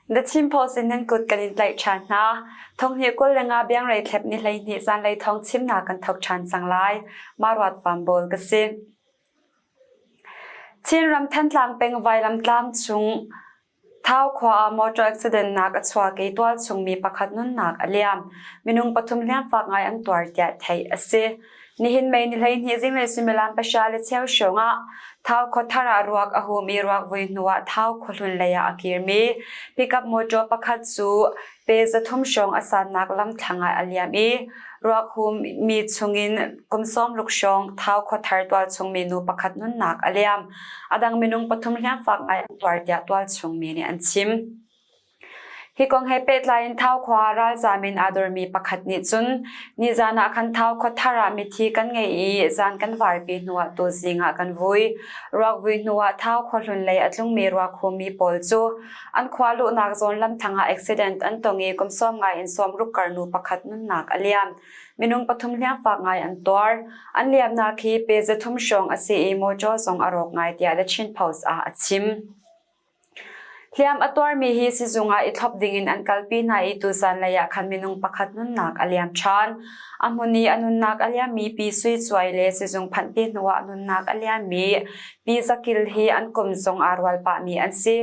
The Chin Post in nan kut kan in tlaih ṭhan hna. Thonghnih 25 biangrei thlep ni 12 zanlei thawng chimnak kan thok ṭhan cang lai. Maruat Vanbawl ka si. Chinram Thantlang peng Vailamtlang chung Thau khua ah motor accident nak a chuak i tualchung mi pakhat nunnak a liam. Minung pathum hliamfak ngai an tuar tiah theih a si. Nihin May ni 12 zinglei suimilam pahra le cheu hrawng ah Thau khuathar ah ruak a hum i ruak vui hnu ah Thau khuahlun lei ah a kirmi pickup motor pakhat cu pe 300 hrawng a sannak lamthlang ah a liam i ruak hummi chungin kum 60 hrawng Thau khuathar tualchung minu pakhat nunnak a liam. A dang minung pathum hliamfak ngai an tuar tiah tualchung mi nih an chim. Hi kong he pehtlai in Thau khua ralzaam in aa dormi pakhat nih cun nizan ah khan Thau khuathar ah mithi kan ngei i zan kan varpi hnuah tuzing ah kan vui. Ruak vui hnuah Thau khuahlun lei a tlungmi ruak humi pawl cu an khua luhnak zawn lamthlang ah accident an tong i kum 90 in 60 kar nu pakhat nunnak a liam. Minung pathum hliamfak ngai an tuar. An liamnak hi pe 300 hrawng a si i motor zong a rawk ngai tiah The Chin Post ah a chim. Hliam a tuarmi hi sizung ah i thlop dingin an kalpi hna i tuzan lei ah khan minung pakhat nunnak a liam ṭhan. A hmun i a nunnak a liammi Pi Sui Cuai le sizung phanhpi hnuah a nunnak a liammi Pi Za Kil hi an kum zong aa rual pahmi an si.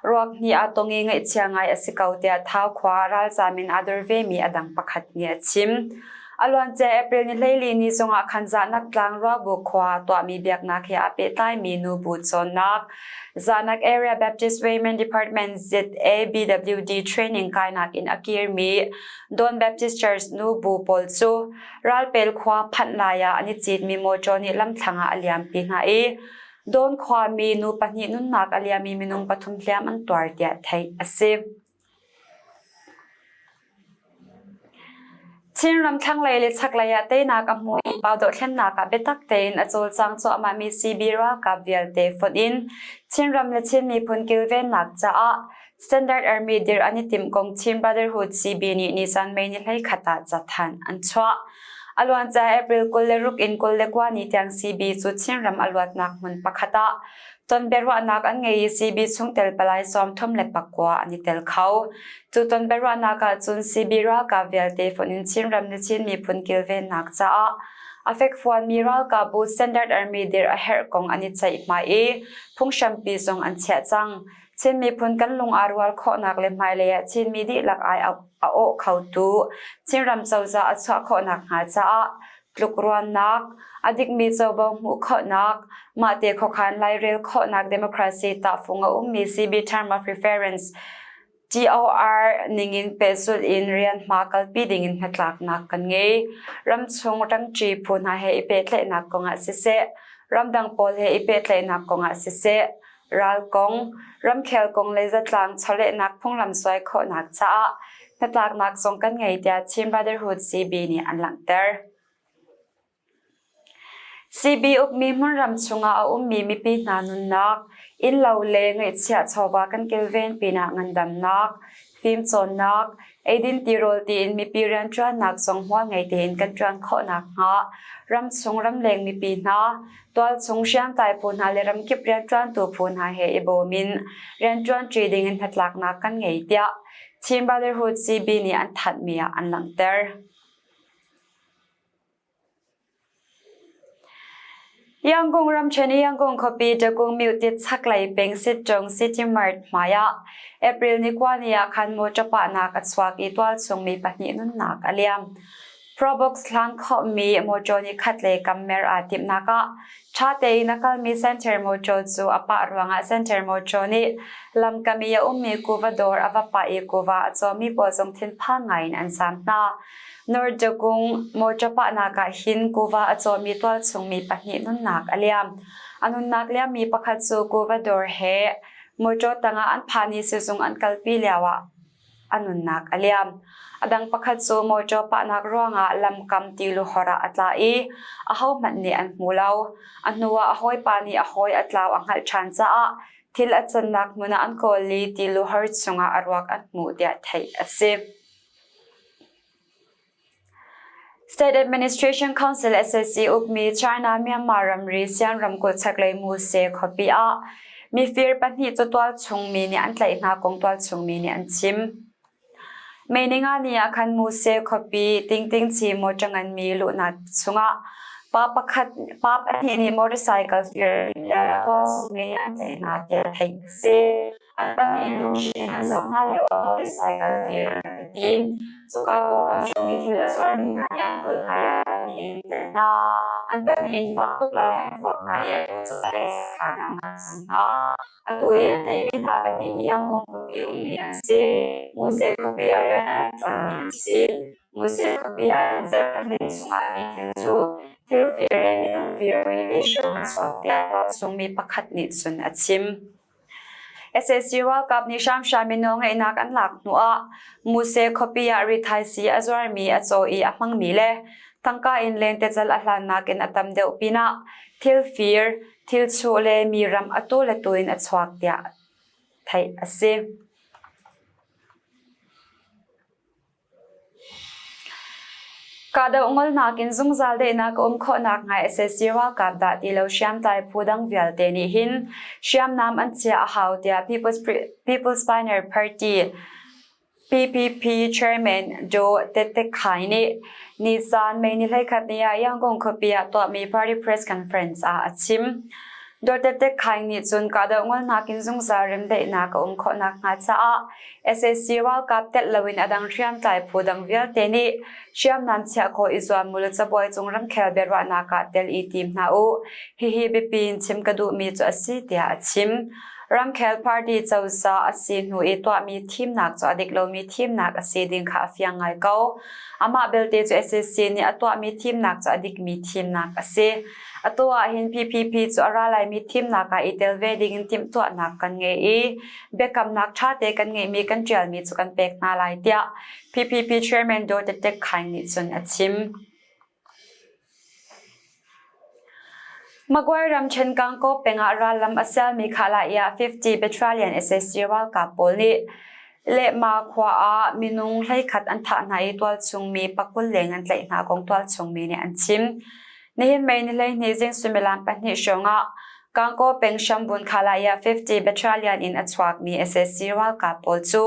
Ruak hnih aa tong i ngaihchia ngai a si ko tiah Thau khua ralzaam in aa dor vemi a dang pakhat nih a chim. A luancia April ni 14 ni zongah khan Zahnak tlang Ruabu khua tuahmi biaknak he aa pehtlaimi nubu cawnnak Zahnak Area Baptist Women Department ZABWD training kainak in a kirmi Dawn Baptist Church nubu pawl cu Ralpel khua phanh lai ah an i citmi mawṭaw nih lamthlang ah a liampi hna i Dawn khuami nu pahnih nunnak a liami minung pathum hliam an tuar tiah theih a si. Chinram thlanglei le chaklei ah teinak a hmu i Pau dohthlennak ah biatak tein a cawlcang cuahmahmi CB ralkap vialte fonh in Chinram le Chin miphun kilvennak caah Standard Army dirh an i timh kong Chin Brotherhood CB nih nisan May ni 11 ah cathanh an chuah. A luancia April 26 in 29 ni tiang CB cu Chinram a luatnak hmun pakhat ah Tonbiaruahnak an ngei i CB chungtel palai 39 an i tel kho. Cu tonbiaruahnak ahcun CB ralkap vialte fonh in Chinram le Chin miphun kilvennak caah a fekfuanmi ralkapbu Standard Army dirh a herh kong an i ceihmai i phunghrampi zong an chiah cang. Chin miphun kan lung aa rual khawhnak le hmailei ah Chinmi dihlak ai a awh khotu Chinram cozah a chuah khawhnak hnga caah tlukruannak, a dikmi covo hmuh khawhnak, mahte khuakhan lairel khawhnak democracy tahfung a ummi CB Term of Reference TOR ningin pehzulh in rianhma kalpi dingin hnatlaknak kan ngei. Ramchung ramṭi phu hna he i pehtlaihnak kongah siseh, ramdang pawl he i pehtlaihnak kongah siseh, ral kong, ramkhel kong le zatlang chawlehnak phunglam suai khawhnak caah hnatlaknak zong kan ngei tiah Chin Brotherhood CB nih an langhter. CB ukmi hmunram chungah a ummi mipi hna nunnak, innlo le ngeihchiah chawva kan kilven pinah ngandamnak, fimcawnnak, eidin tirawl tiin mipi rianṭuannak zong hmual ngei tein kan ṭuan khawh nakhnga ramchung ramleng mipi hna tualchung hriamtlai phu hna le ramkip rianṭuantu phu hna he i bawm in rianṭuanṭi ding in hnatlaknak kan ngei tiah Chin Brotherhood CB nih an thanhmi ah an langhter. Yangon ramṭhen i Yangon khuapi Takung Myutit chaklei peng Sitṭung City Mart hmai ah April ni kua ni ah khan motor pahnak a chuak i tualchung mi pahnih nunnak a liam. Probox hlan khawhmi motor nih khat le kam mer aa timhnak ah ṭha tein a kalmi center motor cu a pah ruangah center motor nih lamkam i a ummi kuva dawr a va pah i kuva a cawmi pawl zong thinphang ngaiin an zaam hna. Norjagung mawṭaw pahnak ah hin kuva a cawmi tualchung mi pahnih nunnak a liam. A nunnak liammi pakhat cu kuva dawr he mawṭaw tangah an phan i sizung an kalpi lioah a nunnak a liam. A dang pakhat cu mawṭaw pahnak ruangah lamkam tiluhor ah a tla i ahohmanh nih an hmu lo. A hnuah a hawipa nih a hawi a tlau a hngalh ṭhan caah thil a cannak hmun ah an kawl i tiluhor chungah a ruak an hmuh tiah theih a si. State Administration Council SAC ukmi China Myanmar ramri Sian ramkulh chaklei Muse khuapi ah Mifir pahnih cu tualchung mi nih an tlaih hna kong tualchung mi nih an chim. May ninga ni ah khan Muse khuapi Tingtingchi mawṭaw nganmi luhnak chungah pa pakhat pa pahnih nih motorcycle fir mi an tlaih hna tiah theih a si. An pahnih in an zoh hna lio ah motorcycle fir an i tim. Cuka pawngah mi thil a zuarmi hna nih an kulh hna i an pahnih in an tlaih hna. An pahnih in fak tuk lai an forh hna i atu cu palik sakhan ah an cang hna. Atu i a tlaihmi hna pahnih hi Yangon khuapi ummi an si. Muse khuapi ah rian a rak ṭuanmi an si. Muse khuapi ah hin zarhkhat chungah mi thil cu thil fir le minung firmi lihhram a chuak tiah tualchungmi pakhat nih cun a chim. Sac ralkap nih hramhram in nawlngeihnak an lak hnuah Muse khuapi ah rithaisii a zuarmi a caw i a hmangmi le tangka in lentecelh a hlannak in a tam deuh pinah thil fir, thil chuh le mi ram atu le tu in a chuak tiah theih a si. Kahdoh ngolnak in zungzal daihnak a um khawhnak hnga sac ralkap dah ti lo hriamtlai phu dang vialte nih hin hriamnam an chiah a hau tiah People's Pioneer Party PPP Chairman Joe Tete Khai nih nizaan May ni 11 ni ah Yangon khuapi ah tuahmi party press conference ah a chim. Dawt Tete Khai nih cun kahdoh ngolnak in zungzal remdaihnak a um khawh nakhnga caah sac ralkap telh loin a dang hriamtlai phu dang vialte nih hriamnam chiah khawh i zuam mu le cabuai cung ramkhel biaruahnak ah tel i tim hna u. Hihi biapi in chim ka duhmi cu a si tiah a chim. Ramkhel party cozah a si hnu i tuahmi thimnak cu a dik lomi thimnak a si ding kha a fiang ngai ko. Amah belte cu sac nih a tuahmi thimnak cu a dikmi thimnak a si. Atu ah hin PPP cu a ra laimi thimnak ah i tel ve ding in timhtuahnak kan ngei i biakamnak ṭhate kan ngeihmi kan ṭialmi cu kan pek hna lai tiah PPP Chairman Daw Tet Khaing nih cun a chim. Magway ram Chenkangkaw peng ah rallam a sialmi Khalaya 50 Battalion sac ralkap pawl nih Lehma khua ah minung 11 an thah hna i tualchung mi pakul leng an tlaih hna kong tualchung mi nih an chim. Nihin May ni 12 zing suimilam pahnih hrawng ah Kangkaw peng Shambun Khalaya 50 Battalion in a chuakmi sac ralkap pawl cu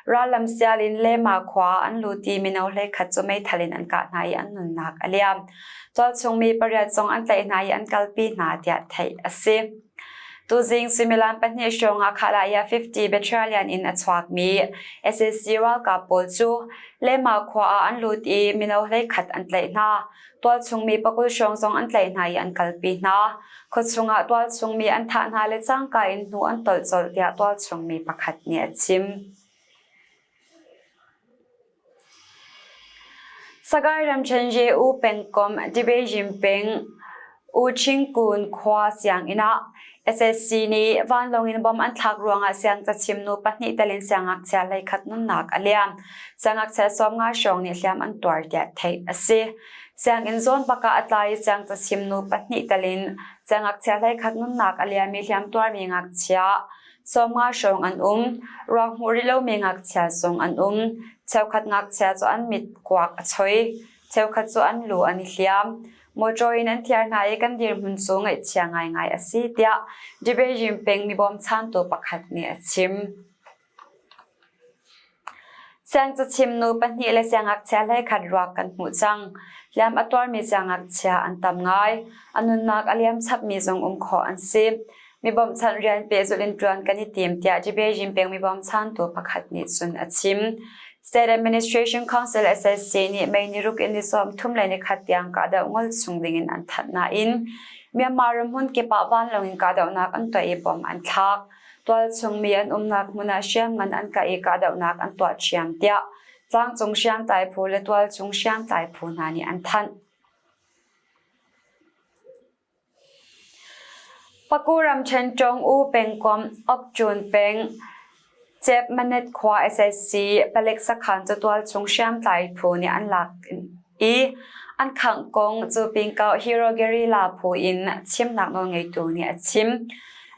rallam sial in Lehma khua an lut i mino 11 cu meithal in an kah hna i an nunnak a liam. Tualchung mi pariat zong an tlaih hna i an kalpi hna tiah theih a si. Tuzing suimilam pahnih hrawng ah Khalaya 50 Battalion in a chuakmi sac ralkap pawl cu Lehma khua ah an lut i mino 11 an tlaih hna. Tualchung mi pakul hrawng zong an tlaih hna i an kalpi hna. Khuachung ah tualchung mi an thah hna le cangka in hnu an tolh colh tiah tualchung mi pakhat nih a chim. Sagaing ramṭhen Ye-U pengkomh Dibejin peng U Chingkun khua sianginn ah SSC nih vanlawng in bom an thlak ruangah siangcachim nu pahnih tel in siangngakchia 11 nunnak a liam. Siangngakchia 50 hrawng nih hliam an tuar tiah theih a si. Sianginn zawn bak ah a tla i siangcachim nu pahnih tel in siangngakchia 11 nunnak a liam i hliam tuarmi ngakchia 50 hrawng an um. Ruak hmuh rih lomi ngakchia zong an um. Cheukhat ngakchia cu an mit kuak a choi. Cheukhat cu an lu an i hliam. Mawṭaw in an thiar hna i kan dirhmun cu ngaihchia ngaingai a si tiah Debejing peng mi bawmchantu pakhat nih a chim. Siangcachim nu pahnih le siangngakchia 11 ruak kan hmuh cang. Hliam a tuarmi siangngakchia an tam ngai. A nunnak a liam chapmi zong um khawh an si. Mi bawmhchanh rian pehzulh in ṭuan kan i tim tiah Debejing peng mi bawmchantu pakhat nih cun a chim. State Administration Council SSC nih May ni ruk in ni 31 tiang kahdoh ngol chung dingin an thanh nain Myanmar ram hmun kip ah vanlawng in kahdohnak an tuah i bom an thlak. Tualchung mi an umnak hmun ah hriamngan an kah i kahdohnak an tuah ṭhiam tiah tlangcung hriamtlai phu le tualchung hriamtlai phu hna nih an thanh. Paku ramṭhen Ṭawng-U pengkomh Okṭun peng Cep-Manet khua sac palek sakhan cu tualchung hriamtlai phu nih an lak i an khangh kong cu pingkauh Hero Guerrilla phu in chimnak nawlngeitu nih a chim.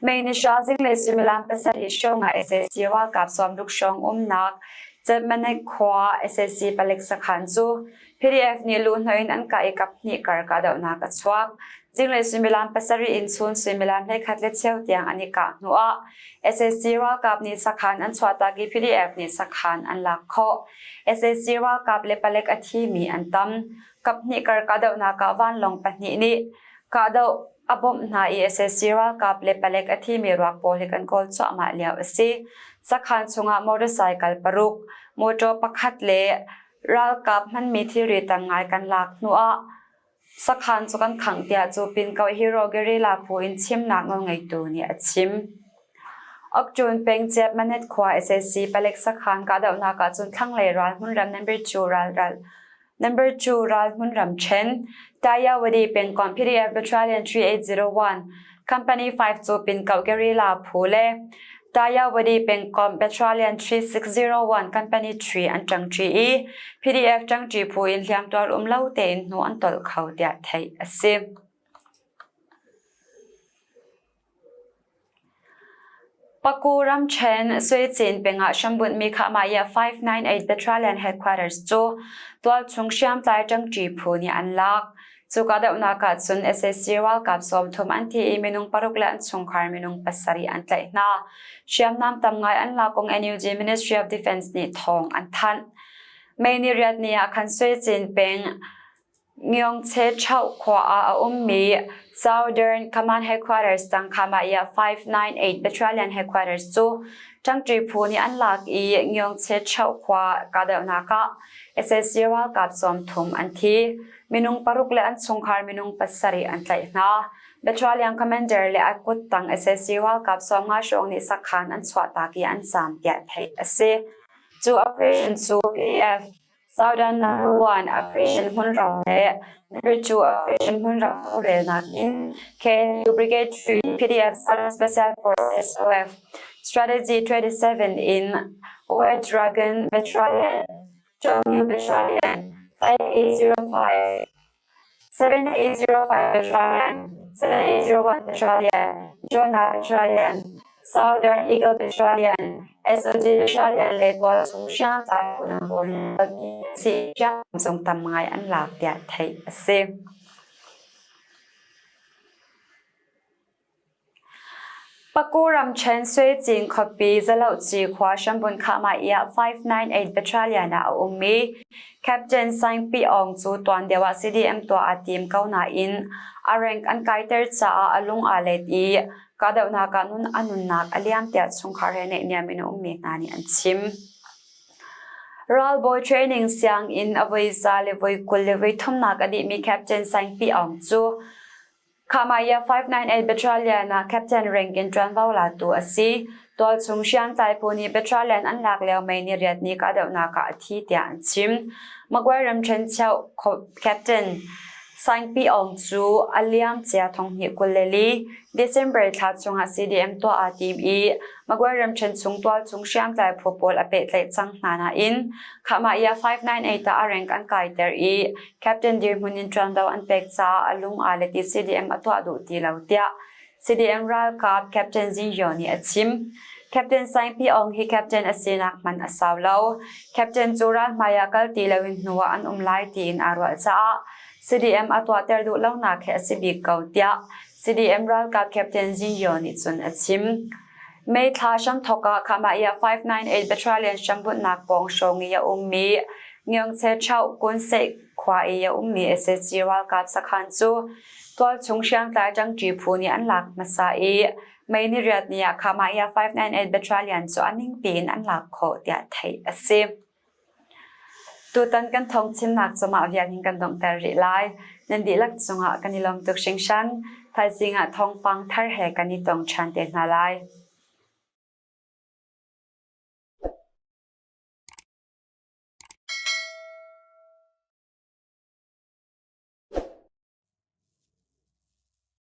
May ni hra zinglei suimilam pasarih hrawng ah sac ralkap sawmruk hrawng umnak Cep-Manet khua sac palek sakhan cu PDF nih luhhnawh in an kah i kaphnih kar kahdohnak a chuak. Zinglei suimilam pasarih in chun suimilam 11 le cheu tiang an i kah hnuah sac ralkap nih sakhan an chuahtak i PDF nih sakhan an lak khawh. Sac ralkap le palek a thimi an tam. Kaphnih kar kahdohnak ah vanlawng pahnih nih kahdoh a bawmh hna i sac ralkap le palek a thimi ruak pawl hi kan kawl cuahmah lio a si. Sakhan chungah motorcycle paruk, motor pakhat le ralkap hmanmi thilri tam ngai kan lak hnuah Sakhan cu kan khangh tiah cu pin ko Hero Guerrilla phu in chimnak nawlngeitu nih a chim. Okjun peng Ciap Manet khua SAC palek sakhan kahdohnak ahcun thlanglei ral hmunram number 2 ral ral number 2 ral hmunram ṭhen Tayawadi pengkomh PDF Battalion 3801 Company 5 cu Pinkoh Guerrilla phu le Tayawadi pengkomh Battalion 3601 Company 3 an ṭangṭi i PDF ṭangṭi phu in hliamtuar um lo tein hnu an tolh kho tiah theih a si. Paku ramṭhen Suicin peng ah hrambunhmi Khahmaiah 598 Battalion Headquarters cu tualchung hriamtlai ṭangṭi phu nih an lak. Cu kahdohnak ah cun sac ralkap 30 an thi i minung paruk le an chungkhar minung pasarih an tlaih hna. Hriamnam tam ngai an lak kong NUG Ministry of Defense nih thawng an thanh. May ni riat ni ah khan Suicin peng Myongche Chau khua ah a ummi Southern Command Headquarters Tangkhamaya 598 Battalion Headquarters cu ṭangṭi phu nih an lak i Myongche Chau khua kahdohnak ah sac ralkap 30 an thi. Minung paruk le an chungkhar minung pasarih an tlaih hna. Battalion Commander le a kuttang sac ralkap 50 hrawng nih sakhan an chuahtak i an zaam tiah theih a si. Cu operation cu PF Southern One Operation hmunram le Number 2 Operation hmunram relnak in KNU Brigade 3 PDF Special Forces SOF Strategy 27 in White Dragon Battalion, Zhongyu Battalion 5805 7805 Battalion, 7801 Battalion, Jonah Battalion, Southern Eagle Battalion, SOG Battalion le tualchung hriamtlai phu pawl nih hriamzung tam ngai an lak tiah theih a si. Paku ramṭhen Suicin khuapi Zalohci khua Hrambun Khahmaiah 598 Battalion ah a ummi Captain Saingpi Aung cu tuan deuh ah CDM tuah aa tim ko nain a rank an kaiter caah a lung aa let i kahdohnak ah nun a nunnak a liam tiah chungkhar he naihniam in a ummi hna nih an chim. Ralbawi training sianginn a voi za le voi 20 le voi thumnak a dihmi Captain Saingpi Aung cu Khamaya 598 Battalion ah Captain rank in ṭuanvo latu a si. Tualchung hriamtlai phu nih Battalion an lak lio mei ni riat ni kahdohnak ah a thi tiah an chim. Magway ramṭhen cheu Captain Saingpi Aung cu a liam cia thonghnih 22 December thla chungah CDM tuah aa tim i Magway ramṭhen chung tualchung hriamtlai phu pawl a pehtlaih cang hna nain Khamaya 598 ah a rank an kaiter i Captain dirhmun in ṭuanvo an pek caah a lung aa let i CDM a tuah duh ti lo tiah CDM ralkap Captain Zing Hyo nih a chim. Captain Saingpi Aung hi captain a sinak hmanh a sau lo. Captain cu ralhmai ah kal ti loin hnu ah an um lai tiin aa ruah caah CDM a tuahter duh lonak hi a si bik ko tiah CDM ralkap Captain Zing Hyo nih cun a chim. May thla hramthawk ah Khahmaiah 598 Battalion hrambunhnak pawng hrawng i a ummi Ngiangche Chau Kunseih khua i a ummi sac ralkap sakhan cu tualchung hriamtlai ṭangṭi phu nih an lak hmasa i May ni riat ni ah Khahmaiah 598 Battalion cu a ningpi in an lak khawh tiah theih a si. Tutan kan thawngchimnak cu mah vial hin kan donghter rih lai. Nan dihlak cungah kan i lawm tuk hringhran. Thaizing ah thawngpang thar he kan i tong ṭhan te hna lai.